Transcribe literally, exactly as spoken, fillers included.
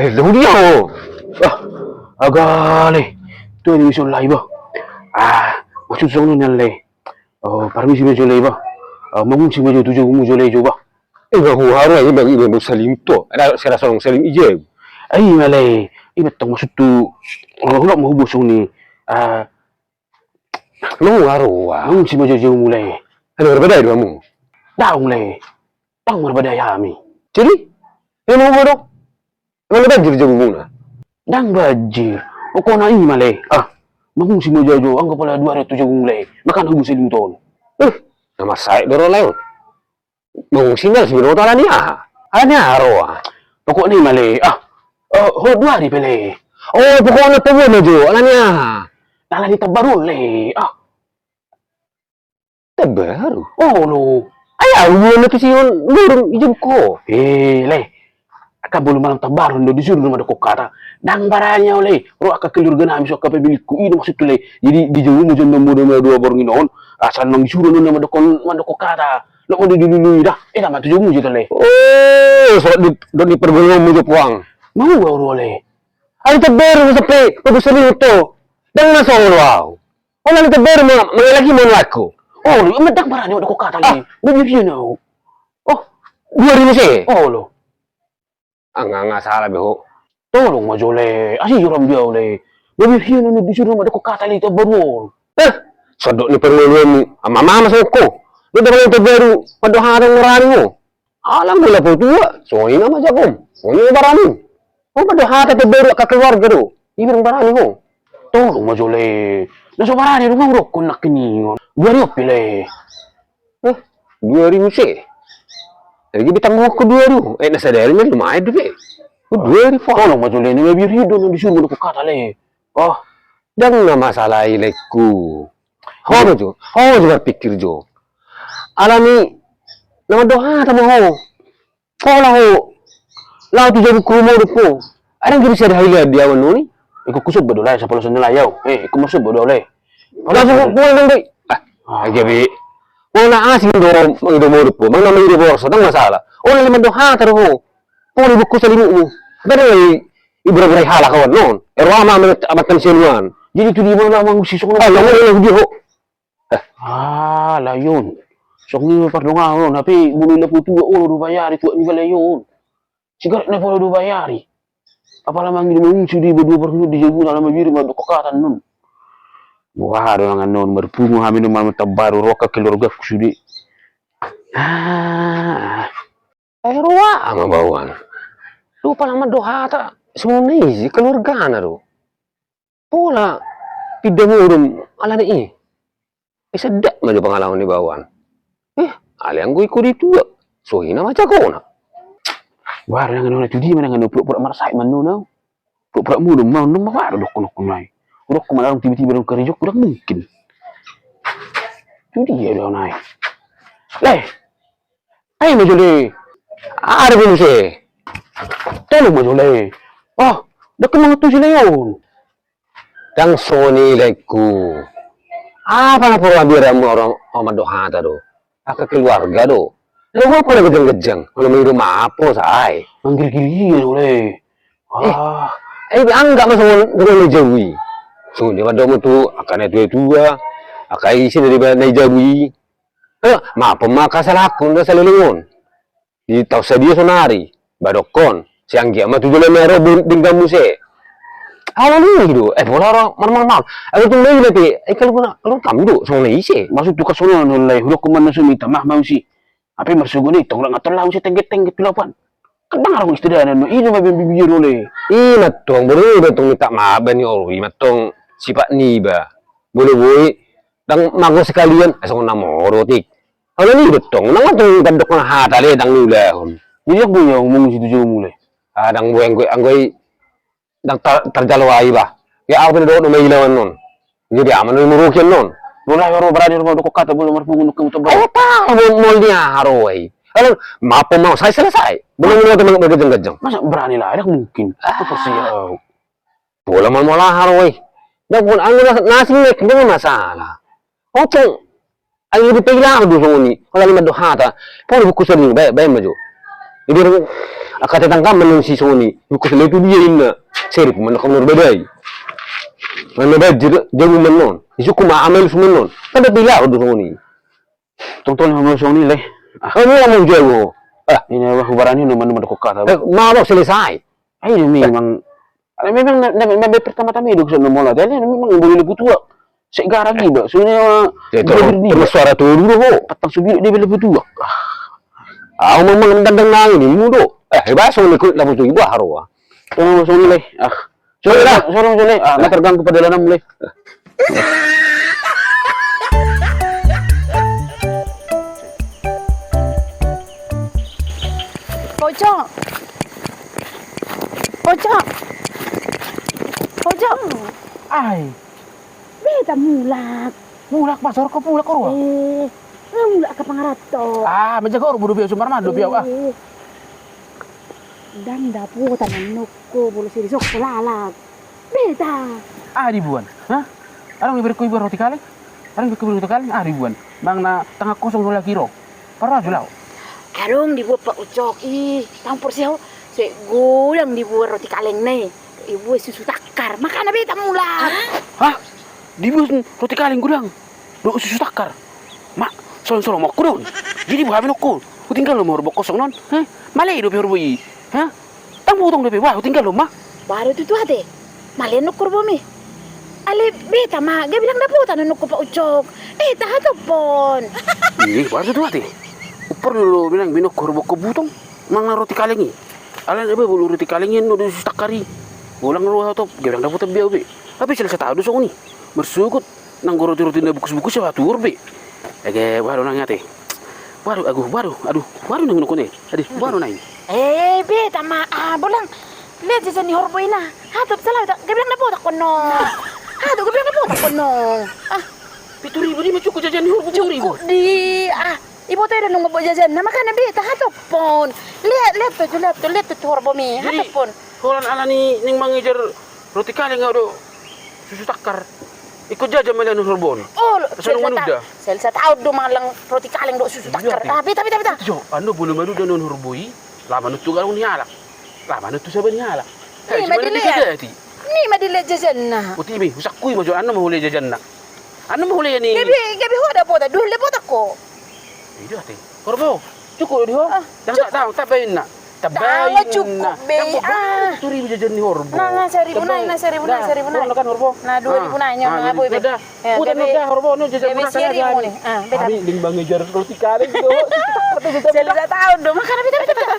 Eh, dong dia ho. Ah, agale. Tu ni mison lai ba. Ah, maksud song ni lai. Oh, parmisi ma jo lai ba. Ah, mangungsi ma jo tu jabu mu jo lai jo ba. Eh, ba hu haru ai ba iba ba salim to. Ada sera sorong salim ije. Ai ma lai. Iba tong maksud tu. Oh, hulak ma hu bosong ni. Ah, Lu aro wa. Mangungsi ma jo jabu mu lai. Ada marbadai do hamu? Daong lai. Daong marbadai hami. Jadi? Ia mau bodo. Emang banjir jabu muna? Dang banjir. Pokokna i ma lai. Ah, mangungsi ma jo jo. Anggo pola dua hari tu jabu mu lai. Makan hubu selimuton. Eh, nama sai doro lai. Mangungsi ma sibinoto alani aha? Alani aha roa? Pokokna i ma lai. Ah, eh, ho dua hari pe lai. Oh, pokokna tabo ma jo alani aha? Alani tabaru lai. Ah. Tabaru? Olo. Ai au na tu si on burung ijab ko. Eh, lai. Kan bolu malam tabaru do disuru na mandok hata. Dang barani au lai. Ro angka keluarga nami so angka pemilikku i do maksudku lai. Jadi di jabu mu jo na modom dua borngin on. Asal nang disuru na mandok hata. Lok ma di dilului da. Eh, nama tu jabu mu jo lai. Oh, so di do di pergolongan mu jo puang. Mau au ro lai. Ai tabaru sampe bagus selimuto. Dang na solo au. Olo, alani tabaru ma mangalaki ma anu aku. Olo, ima dang barani au mandok hata lai. Babihian au. Oh, dua ribu se. Olo. Anga anga sala be ho. Tolong ma jo lai. Asi joram dia lai. Babihian au disuru na mandok hata lai tabaru. Eh, sodok ni permaluanmu. Ama mama songko. Lu dapal tabaru mandok hata ngarani ho. Alang bola potua, songon i nama jagom, songon i nama barani. Ho mandok hata tabaru angka keluarga do, iba dang barani ho. Tolong ma jo lai. Na so barani do nga hudokkon nangkiningan. Dua ribu pe lai. Eh, dua ribu se. Jadi bitang hudokkon dua ribu. Eh, na sadari ma lumayan do pe. Dua ribu. Tolong ma jo lai, na mabiar i do na disuru mandok hata lai. Oh, dang na masalah i laengku. Ho ma jo, ho ma jo marpikir jo. Alani na mandok hata ma ho. Pola ho laho tu jabu ku modom ho. Ai dang gabe sada hailean di au annon i. Ingkon husomba do lai, sampulu songon i lai au. Eh, ingkon marsomba do au lai. Langsung ho pulang dong doi. Ah, gabe. Ho na asing do mangido modom ho, manang na mangido borso, dang masalah. Ho na mandok hata do ho. Pola ibuku salimutmu. Bada i. Ibura-bura i halak au annon. Ero ama, ama, amanta ni sianuan. Jadi tu dia ma na mangungsi songon i? Ah, na molo na dia ho. Eh. Ah, lae on. Songon i ma pardonganon, hape molo i lapo tua olo do bayari tuak niba lae on. Sigaret na pola do bayari. Apala mangido mangungsi do iba dua borngin on di jabuna ala mabiar mandok hata annon. Boha do annon marpungu hami annon malam tabaru ro angka keluargaku sude. Ah. Ai roa ma baoan. Lupa na mandok hata songon i si keluargana do. Pola pinda modom alani i. Ai sada ma jo pangalaman ni baoan. Eh, alai anggo ingkon di tua. Songon i nama jagona. Baru na annon tu dia ma na annon pura-pura marsahit ma annon au. Pura-pura modom ma annon ma baru dokkon-dokkon nai. Dokkon ma na adong tiba-tiba adong karejokku, dang mungkin. Tu dia do au nai. Lai. Ai ma jo lai. Aha do pe muse? Tolong ma jo lai. Oh, dang mangantusi lai on. Dang songon i laengku. Aha na pola biar hamu ro mandok hata do? Angka keluarga do. Lae, ho pola gajang-gajang. Pola mangido maaf ho sai. Manggirgir ia do lai. Eh, ah, eh, angka ma songon, songon na i jabu i. Songon dia ma domu tu angka na tua-tua. Angka ise na di ba na i jabu i. Eh, maaf ma angka salahku na saleleng on. Di taon sadia sonari, ba dokkon, sai anggiat ma tu joloan na ro denggan muse. Alani i do, eh, pola ro marmaol-maol. Ai tung maila pe, eh, kalau na, kalau tam do songon na ise. Maksudhu kan songon on lai, hudokkon ma na so minta maaf ma muse. Hape marsogot i tong, dang antong laho muse tengget-tengget tu lapan. Kan dang adong istilahna annon, i do ma baen bibiar ole. I ma tong, boru i ma tong minta maaf baen ni olo, i ma tong sipat niba. Boi-boi, dang mago sekalian, eh, songon na moro tik. Alani i do tong, nang antong tandok na hata le dang niulahon. Jadi dang boi au mangungsi tu jabu mu le? Ah, dang boi, anggo, anggo i dang tar-, tarjalo ai ba. Ia au pe na dohot do maila annon. Jadi aman do i muruki annon. Molo ro barani ro mandok hata, molo marpungu nunga muta ba. Ayo ta, mol, mol ni aha ro ai. Alah, maaf ma sai selesai. Molo molo te mangajang-gajang. Masa barani lah, dang mungkin. Ah. Persia au. Pola mol-mol aha ro ai. Dang pun anggo na, na asing nek, dang masalah. Oke. Ai di pe i laho do songon i. Alani mandok hata. Pola ibuku sering, bae, bae ma jo. Jadi Angka tetangga ma annon si songon i. Bungkus le tu dia inna. Serip ma annon kamu nur badai. Mana banjir jamu ma annon. Isuk ma amal su ma annon. Kan da pila do songon i. Tongtong ma songon i le. Ah. Kamu ngomong jago. Ah. Ini apa hubarani no manu manu kok kata. Eh, ma bos selesai. Ai memang. Memang na memang pertama tama hidup sana mola. Dia memang boleh lebih tua. Sek garang iba. Sebenarnya. Suara tu dulu ho. Patang subi dia boleh lebih tua. Au memang dandang nangin ini mudo. Eh, bahas oleh kulit labu tu ibu haroa. Tolong songon i le. Ah. Sore dah. Sore songon i le. Ah, na terganggu perjalanan mulai. Pocong. Pocong. Pocong. Ai. Beta mulak. Mulak, Mas, horko mulak, horko. Eh, mulak ke pangaranto. Ah, menjaga horbo do biau, sumar mando biau, ah. Ndang dapotan annon ho, molo seri sok lalap. Beta. Ah, dibuan. Hah? Adong iberengko ibuan roti kaleng? Adong iberengko ibuan roti kaleng? Ah, dibuan. Mang na tangan kosong do lagi ro. Paraju lao. Adong dibuan Pak Ucok i, tampor siau. Sek godang dibuan roti kaleng na i. Ibuan susu takkar. Makana beta mulak. Hah? Dibuan roti kaleng godang? Dohot susu takkar. Ma, solong-solong ma ho do on. Jadi boha ma annon ho? Hutinggal do ma horbo kosong on. Heh? Male dope horbo i. Heh? Ndang butong dope, boha hutinggal do ma? Baru tutu ate. Male annon horbomi. Ale beta ma, gabe ndang dapotan annon ho Pak Ucok. Eh, taha topon. Ih, baru tutu ate. Umpar do bilang binoan horbo ho butong. Mangan roti kaleng i. Alana iba bolu roti kaleng i annon do susu takkar i. Bolang ro hatop, gabe ndang dapotan biau be. Tapi selesai tahu do songon i. Marsogot. Nang roti-roti na bungkus-bungkus i ba tuor be. Ege, boha do nang i ate. Boha do, agu, boha do, aduh, boha do nang i nokone. Adi, boha do nang i. Eh, beta ma, ah, bolang. Lihat jajan ni horbo i na. Hatop salah, gabe ndang dapotan annon. Hatop, gabe ndang dapotan annon. Ah. Pitu ribu di ma cukup jajan ni horbo, cukup ribu. Di, ah, iboto i do nunga buat jajan. Na makana beta hatopon. Lihat, lihat tu, lihat tu, lihat tu horbomi. Hatopon. Holan alani naeng mangejar roti kaleng au do susu takkar. Ingkon jajan ma annon horbo on. Oh, selesai taon do mangallang roti kaleng dohot susu takkar. Ah, beta, beta, beta. Jo, annon bolu manunda annon horbo i. Laho manut tu galung ni halak. Laho manut tu saba ni halak. Ni ma dilehon. Ni ma dilehon jajanna. Uti be, husakui ma jo annon ma hulehon jajanna. Annon ma hulehon i. Gabe, gabe ho dapotan, duhon dapotan ho. Ido ate. Horbo. Cukup do di ho. Ndang, ndang, tambai inna. Tambai inna. Cukup be. Pitu ribu jajan ni horbo. Na, na, saribu nai, na, saribu nai, saribu nai. Horbo kan horbo. Na, dua ribu nai, nyawa boi be. Udah, udah, horbo, nu jajan murah saja. Hami naeng mangejar roti kaleng do. Selesai taon do. Makana beta, beta, beta.